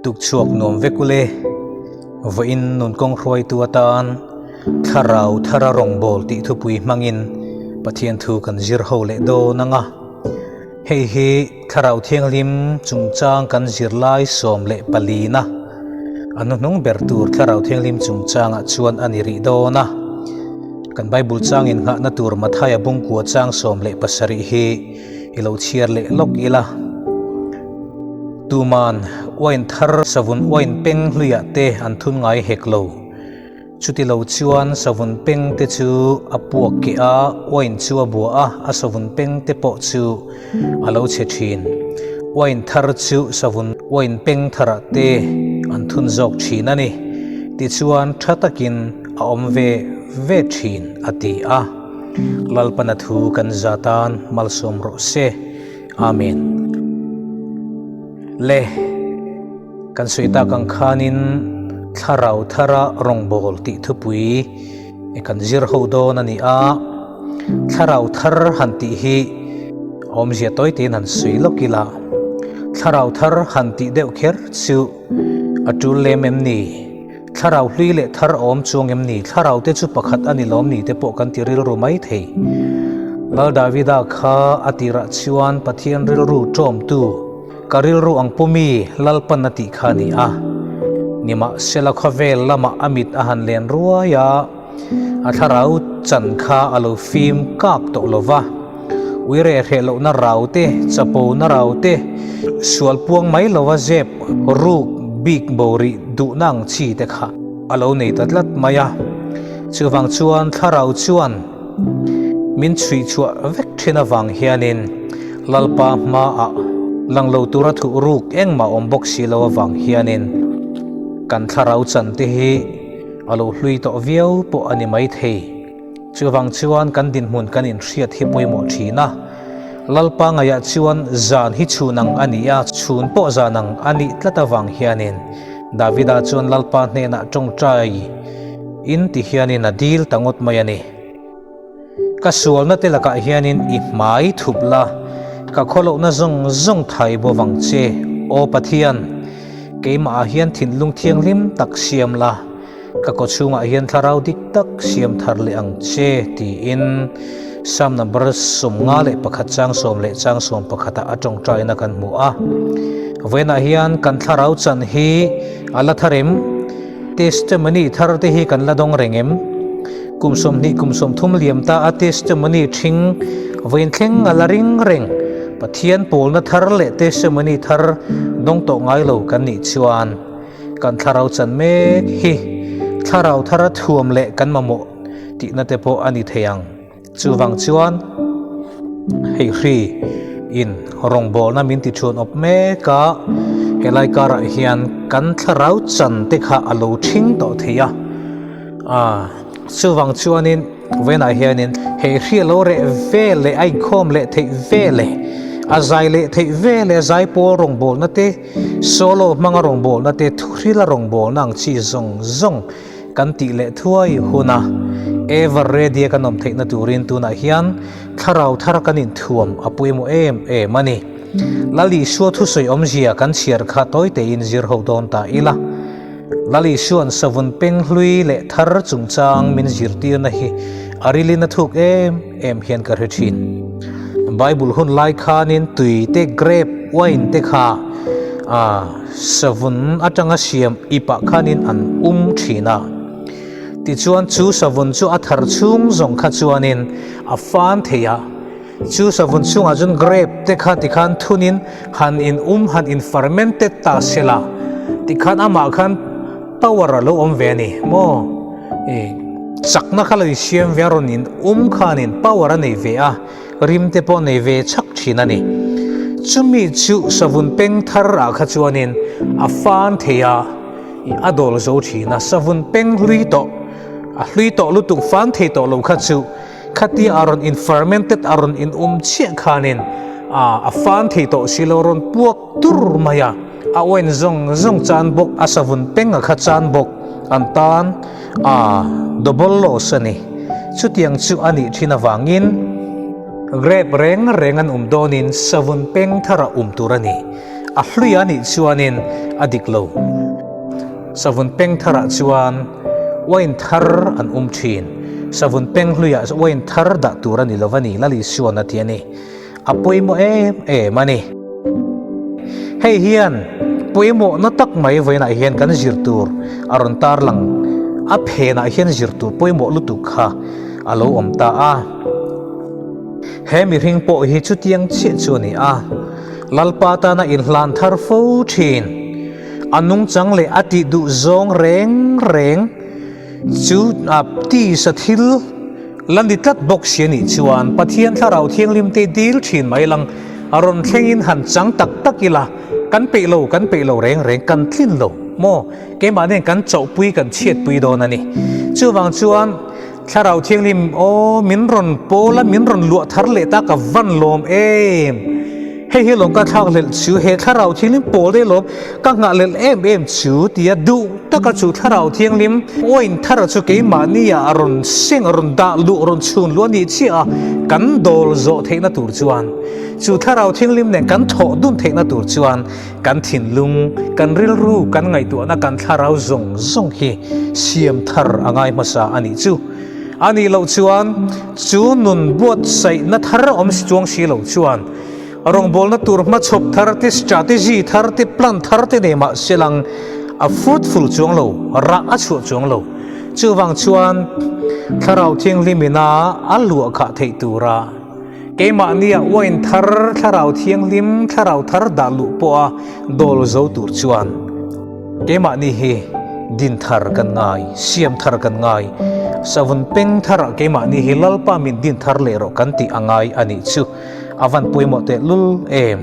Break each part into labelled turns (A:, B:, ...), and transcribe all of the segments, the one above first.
A: Tukchhuak nuam vek ule, vawiin nun kawng hruaitu atan Thlarau thara rawngbâwl tih thupui hmangin Pathian thu kan zir ho leh dawn ang a. Hei hi Thlarau Thianghlim chungchang kan zirlai 14 na a hnuhnung ber tur Thlarau Thianghlim chungchangah chuan a ni rih dawn a. Kan Bible chang innghahna tur Mathaia bungkua chang 17 hi I lo chhiar leh lawk ila. Tuman uain thar savun uain peng hluiah te an thun ngai hek lo. Chuti lo chuan savun peng te chu a puak keh a, uain chu a bua a, a savun peng te pawh chu a lo chhe thin. Uain thar chu savun uain peng tharah te an thun zawk thin a ni. Tichuan tha takin a awm ve ve thin a ti a. Lalpana thu kan za tan malsawm rawh se. Amen. Le, kan sawi tak ang khanin Thlarau thara rawngbâwl tih thupui kan zir ho dawn a ni a. Thlarau thar han tih hi awmzia tawi tein han sawi lawk ila, Thlarau thar han tih deuh kher chu a tul lem em ni? Thlarau hlui leh thar a awm chuang em ni? Thlarau te chu pakhat a ni lawm ni te pawh kan ti rilru mai thei. Lal Davida kha a tirah chuan Pathian rilru ṭawmtu, ka rilru ang pumi Lalpan a tih kha a ni a. Nimahsela khawvel lamah a mit a han len ruai a, a thlarau chan kha a lo fim kak tawh lo va. Ui reh hreh lohna rau te, chapo na rau te, sual puang mai lova zep ruk bik bo rih duhna ang chi te kha a lo nei ta tlat mai a. Chuvang chuan thlarau chuan min chhuih chhuah vek thin avang hianin Lalpa hmaah lang lo tura thuh ruk engmah awm bawk si lo avang hianin kan thlarau chan te hi a lo hlui tawh viau pawh a ni maithei. Chuvang chuan kan dinhmun kan inhriat hi pawimawh thin a, Lalpa ngaihah chuan zan hi chhun ang a ni a, chhun pawh zan ang a nih tlat avang hianin Davida chuan Lalpa hnenah tawngtai in ti hianin a dil ta ngawt mai a ni. Ka sualna te lakah hianin i hmai thup la, ka khawlohna zawng zawng thai bo vang che, Aw Pathian, keimahah hian thinlung thianghlim tak siam la, Ka kaw chhungah hian thlarau dik tak siam thar leh ang che tiin Psalm number 51 chang sawm leh chang sawm pakhatah a tawngtaina kan hmu a. Vawiinah hian kan thlarau chan hi a la thar em? Testimony thar te hi kan la dawng reng em? Kum 20 kum 30 liam ta a testimony thing vawiin thleng a la ring reng. Pathian pawlna thar leh testimony thar dawng tawh ngai lo kan nih chuan Kan thlarau chan mek hi thlarau thara thuam leh kan mamawh tihna te pawh a ni thei ang. Chuvang chuan hei hri in rawngbawlna min ti chhuan awp mek a, helai karah hian kan thlarau chan te kha a lo thing tawh thei a. Chuvang chuanin vawiinah hianin hei hri a lo reh ve leh a inkhawm leh theih ve leh a zai leh theih ve leh zai pawl rawngbawlna te, Solo hmanga rawngbawlna te thuhrila rawngbawlna ang chi zawng zawng kan tih leh thuai huna ever ready a kan awm theihna turin tunah hian thlarau thar kan inthuam a pawimawh em em a ni. Lal Isua thusawi awmzia kan chhiar kha tawi tein zir ho dawn ta ila. Lal Isua'n savun peng hlui leh thar chungchang min zirtirna hi a rilin a thuk em em hian ka hre thin. Bible hun lai khanin tui te, grape wine te kha savun atanga siam ipah khanin an um thin a. Tichuan chu savun chu a thar chhung zawng kha chuanin a fan thei a. Chu savun chhungah chuan grape te kha tikhan thunin han in um han in fermented ta sela tikhan amah khan power a lo awm ve a ni maw i chakna kha lo insiam ve a rawn in um khanin power a nei ve a rim te pawh nei ve chhak thin a ni chumi chu savun peng thar ah kha chuanin a fan thei a i a dawl zo thin a savun peng hlui tawh a hlui tawh lutuk fan thei tawh lo kha chu Khatia a rawn in fermented a rawn in um chiah khanin a fan thei tawh si lo rawn puak tur mai a, a wine zawng zawng chan bawk a savun peng a kha chan bawk an tan a double loss a ni. Chutiang chu a nih thin avangin grape reng reng an um dawnin savun peng thar a um tur a ni. A hlui a nih chuanin a dik lo. Savun peng tharah chuan uain thar an um thin. Savun peng hluiah uain thar dah tur a ni lo va ni, Lal Isuan a ti a ni. A pawimawh em em a ni. Hei hian pawimawhna tak mai vawiinah hian kan zir tur a rawn tarlang a phenah hian zir tur pawimawh lutuk kha a lo awm ta a. He mihring pawh hi chutiang chiah chu a ni a, Lalpa tana inhlan thar fo thin, a nungchang leh a tih duh zawng reng reng chu tisa thil la ni tlat bawk si a nih chuan Pathian Thlarau Thianghlim te dil thin mai lang a rawn thlengin han chang tak tak ila, kan peih lo, kan peih lo reng reng, kan tlin lo maw? Keimah nen kan chauhpui kan chhiatpui dawn a ni. Chuvang chuan. Thlarau Thianghlim, Aw, min rawn pawl a, min rawn luah thar leh ta ka van lawm em! Hei hi lawm ka thlak hlelh chu, he Thlarau Thianghlim pawl te lawm ka nghah hlelh em em chu tia duh taka chu Thlarau Thianghlim uain thar chu keimahni ah a rawn seng, a rawn dah luh, a rawn chhun luh a nih chiah a, kan dawl zawh theihna tur chuan, chu Thlarau Thianghlim nen kan thawh dun theihna tur chuan Kan thinlung, kan rilru, kan ngaihtuahna, kan thlarau zawng zawng hi siam thar a ngai hmasa a nih chu. A nih loh chuan chu nun buatsaihna thar awm si chuang si lo chuan rawngbawlna tur hmachhawp thar te, strategy thar te, plan thar te nei mah se lang a fruitful chuang lo, rah a chhuah chuang lo. Chuvang chuan Thlarau Thianghlim ina a luah khah theih tura Keimahnia uain thar, thlarau thianghlim, thlarau thar dah luh pawha dawl zo tur chuan keimahni hi din thar kan ngai, siam thar kan ngai. Savun peng tharah keimahni hi Lalpa min din thar leh rawh kan tih a ngai a nih chu a van pawimawh tehlul em.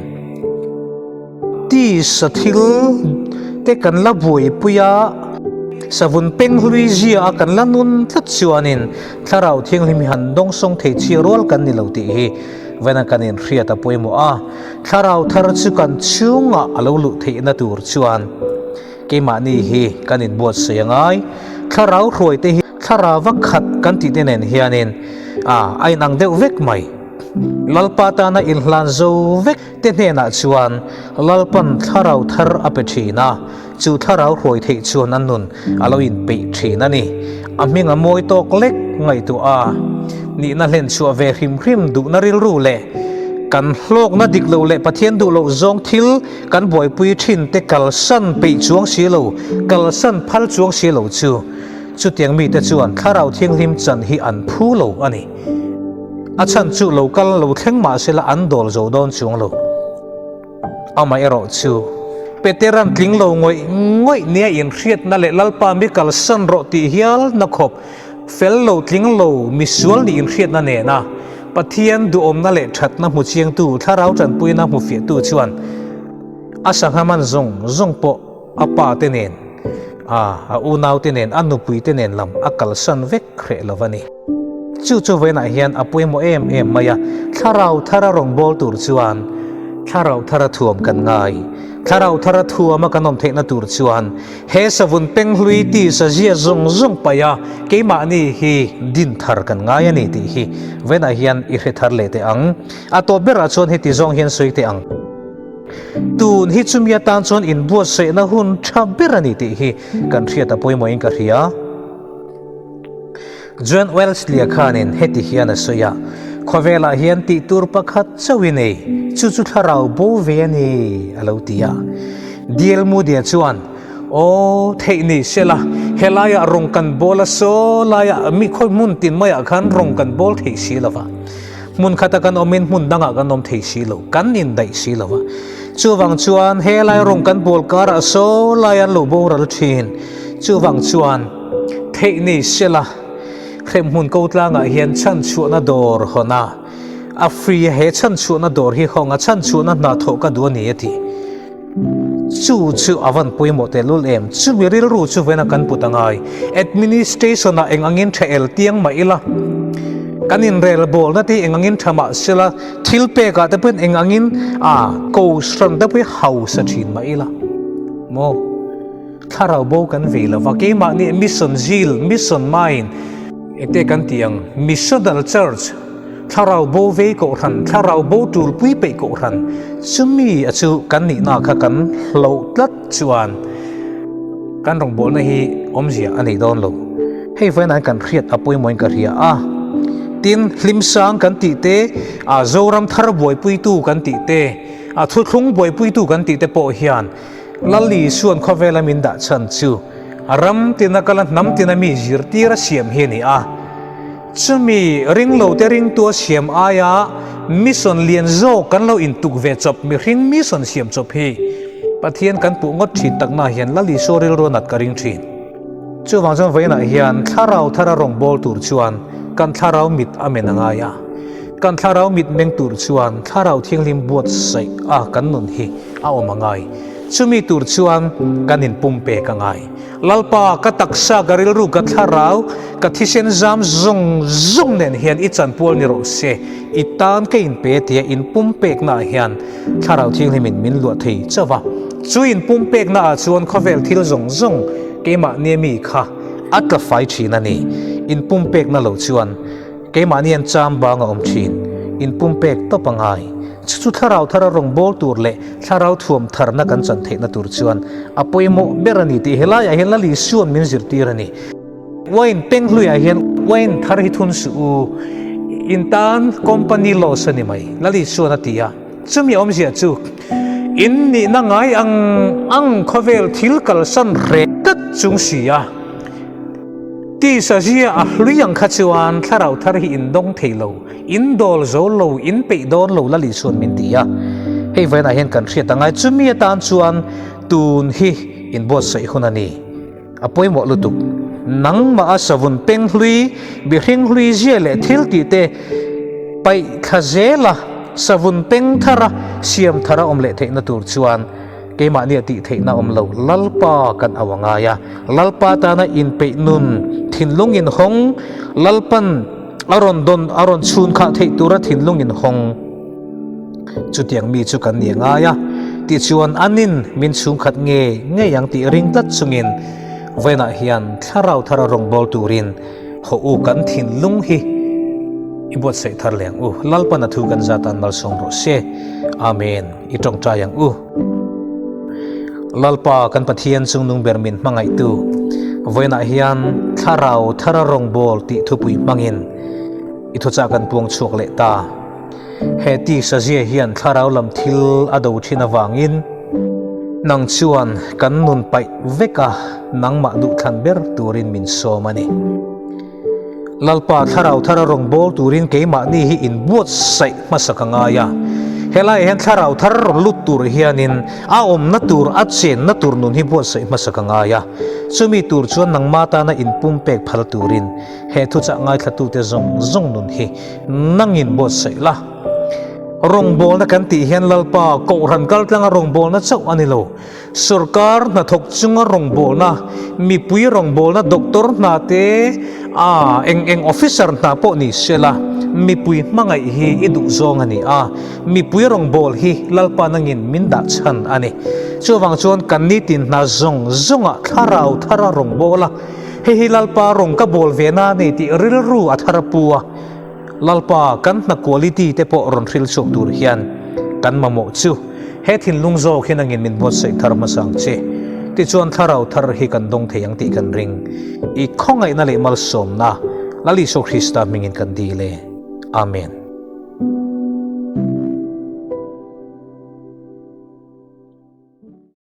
A: Tisa thil te kan la buaipui a, savun peng hlui zia a kan la nun tlat chuanin Thlarau Thianghlim hi han dawngsawng thei chi rual kan ni lo tih hi vawiin kan inhriat a pawimawh a. Thlarau thar chu kan chhungah a lo luh theihna tur chuan keimahni hi kan inbuatsawi a ngai. Thlarau hruaite hi thlarau khat kan tihte nen hianin a inang deuh vek mai. Lalpa tana inhlan zo vek te hnenah chuan Lalpan thlarau thar a pe thin a, chu thlarau hruai theih chuan a nun a lo inpeih thin a ni. A hming a mawi tawk lek ngaihtuah a, nihna hlen chhuah ve hrim hrim duhna rilru leh kan hlawkna dik lo leh Pathian duh loh zawng thil kan buaipui thin te kalsan peih chuang si lo, kalsan phal chuang si lo chu chutiang mite chuan thlarau thianghlim chan hi an phu lo a ni. A chhan chu lo kal lo thleng mah sela an dawl zo dawn chuang lo. Amaherawh chu Petera'n tling lo ngawih ngawih nia inhriatna leh Lalpa mi kalsan rawh tih hial na khawp fel lo tling lo misual nih inhriatna nena Pathian duhawmna leh thatna hmu chiangtu thlarau tanpuina hmu fiahtu chuan a sangha man zawng zawng pawh a pa te nen a a unau te nen a nupui te nen lam a kalsan vek hreh lo a ni. Chu chu vawiinah hian a pawimawh em em mai a, thlarau thara rawngbâwl tur chuan thlarau thara thuam kan ngai. Thlarau thara thuama kan awm theihna tur chuan he savun peng hlui tisa zia zawng zawng paih a keimahni hi din thar kan ngai a ni tih hi vawiinah hian i hre thar leh teh ang. A tawp berah chuan heti zawng hian sawi teh ang. Tun hi chumi atan chuan inbuatsaihna hun tha ber a ni tih hi kan hriat a pawimawhin ka hria. John Wellesley-a khanin heti hian a sawi a, Khawvelah hian tih tur pakhat chauh i nei, chu chu thlarau bo ve a ni, a lo ti a. D.L. Moody-a chuan, Aw, theih ni sela, helaiah rawng kan bawl a, saw laiah mi khawi hmun tin maiah khan rawng kan bawl thei si lo va. Hmun khata kan awmin hmun dangah kan awm thei si lo, kan indaih si lo va. Chuvang chuan helai rawng kan bawl karah saw lai an lo boral thin. Chuvang chuan theih ni sela, hremhmun ko tlangah hian chhanchhuahna dawr hawn a, a free a he chhanchhuahna dawr hi hawng a chhanchhuahna hna thawh ka duh a ni a ti. Chu chu a van pawimawh tehlul em? Chumi rilru chu vena kan put a ngai. Administration-ah eng angin tha el tiang mah ila, kan inrelbawlna te hi eng angin tha mah sela, thil pekah te pawhin eng angin a kohhran te pawhin hausa thin mah ila maw? Thlarau bo kan vei lova, keimahni mission zeal, mission mind, enge kan tih ang, missional church. Thlarau bo vei kohhran, thlarau bo tulpui peih kohhran, chumi a chu kan nihna kha kan hloh tlat chuan kan rawngbawlna hi awmzia a nei dawn lo. Hei vawiin kan hriat a pawimawhin ka hria a. Tin, hlimsang kan tih te, a Zoram thar buaipuitu kan tih te, a thuthlung buaipuitu kan tih te pawh hian Lal Isuan khawvela min dah chhan chu ram tina kala hnam tina mi zirtir a siam hi a ni a. Chumi ringlote ringtua siam aia mission lian zawk kan lo intuk ve chawp mihring mission siam chawp hi Pathian kan puh ngawt thin takna hian Lal Isua rilru nat ka ring thin. Chuvang chuan vawiinah hian thlarau thara rawngbâwl tur chuan kan thlarau mit a men a ngai a. Kan thlarau mit meng tur chuan thlarau thianghlim buatsaih a kan nun hi a awm a ngai. Chumi tur chuan kan inpumpek a ngai. Lalpa, ka taksa, ka rilru, ka thlarau, ka thisen zam zawng zawng nen hian i chanpual ni rawh se, i tan ka inpe tia inpumpeknaah hian Thlarau Thianghlimin min luah thei chauh a. Chu inpumpeknaah chuan khawvel thil zawng zawng keimahnia mi kha a tla fai thin a ni. Inpumpekna lo chuan Keimahni an cham bang a awm thin. Inpumpek tawp a ngai. Chu chu thlarau thara rawngbâwl tur leh thlarau thuam tharna kan chan theihna tur chuan a pawimawh ber a ni tih helaiah hian Lal Isua'n min zirtir a ni. Wine peng hluiah hian wine thar hi thun suh u, in tan company loss a ni mai, Lal Isua'n a ti a. Chumi awmzia chu in nihna ngai ang ang khawvel thil kalsan hreh tlat chung si a. Tisa zia a hlui ang kha chuan thlarau thar hi in dawng thei lo, in dawl zo lo, in peih dawn lo Lal Isua'n min ti a. Hei vawiinah hian kan hriat angai chumi atan chuan tun hi inbuatsaih hun a ni. A pawimawh lutuk. Nangmah a savun peng hlui, mihring hlui zia leh thil tih te paih thla zela savun peng thara siam thara awm leh theihna tur chuan Keimahnia tih theihna awm lo, Lalpa kan au a ngai a. Lalpa tana inpeih nun, thinlung inhawng, Lalpan a rawn dawn, a rawn chhun khah theih tura thinlung inhawng. Chutiang mi chu kan ni a ngai a. Tichuan anin min chhungkhat nge ngei ang tih ring tlat chungin vawiinah hian thlarau thara rawngbâwl turin haw u kan thinlung hi i buatsaih thar leh ang u. Lalpan a thu kan zat an malsawm rawh se. Amen. I tawngtai ang u. Lalpa kan Pathian chungnung ber min hmangaihtu, vawiinah hian thlarau thara rawngbâwl tih thupui hmangin i thuchah kan puang chhuak leh ta. He tisa zia hian thlarau lam thil a do thin avangin nang chuan kan nun paih vek a, nangmah duhthlan ber turin min sawm a ni. Lalpa thlarau thara rawngbâwl turin keimahni hi inbuatsaih hmasa ka ngai a. Helaiah hian thlarau thar rawn lut tur hianin a awmna tur, a chenna tur nun hi buatsaih hmasa ka ngai a. Chumi tur chuan nangma tana inpumpek phal turin he thuchah ngaithlatute zawng zawng nun hi nangin buatsaih la. Rawngbâwlna kan tih hian Lalpa kohhran kaltlanga rawngbâwlna chauh a ni lo. Sorkar hnathawk chunga rawngbawlna, mipui rawngbawlna doctor hna te, a eng eng officer hna pawh ni se la, mipui hmangaih hi i duh zawng a ni a, mipui rawngbâwl hi Lalpa nangin min dah chhan a ni. Chuvang chuan kan nitin hna zawng zawngah thlarau thara rawngbâwl a, hei hi Lalpa rawng ka bâwl ve na a ni tih rilru a thar pu a, Lalpa, kan hna quality te pawh rawn hril chhuak tur hian kan mamawh chu he thinlung zawk hian angin min buatsaih thar hmasa ang che. Tichuan thlarau thar hi kan dawng thei ang tih kan ring. I khawngaihna leh malsawmna Lal Isua Krista hmingin kan dil e. Amen.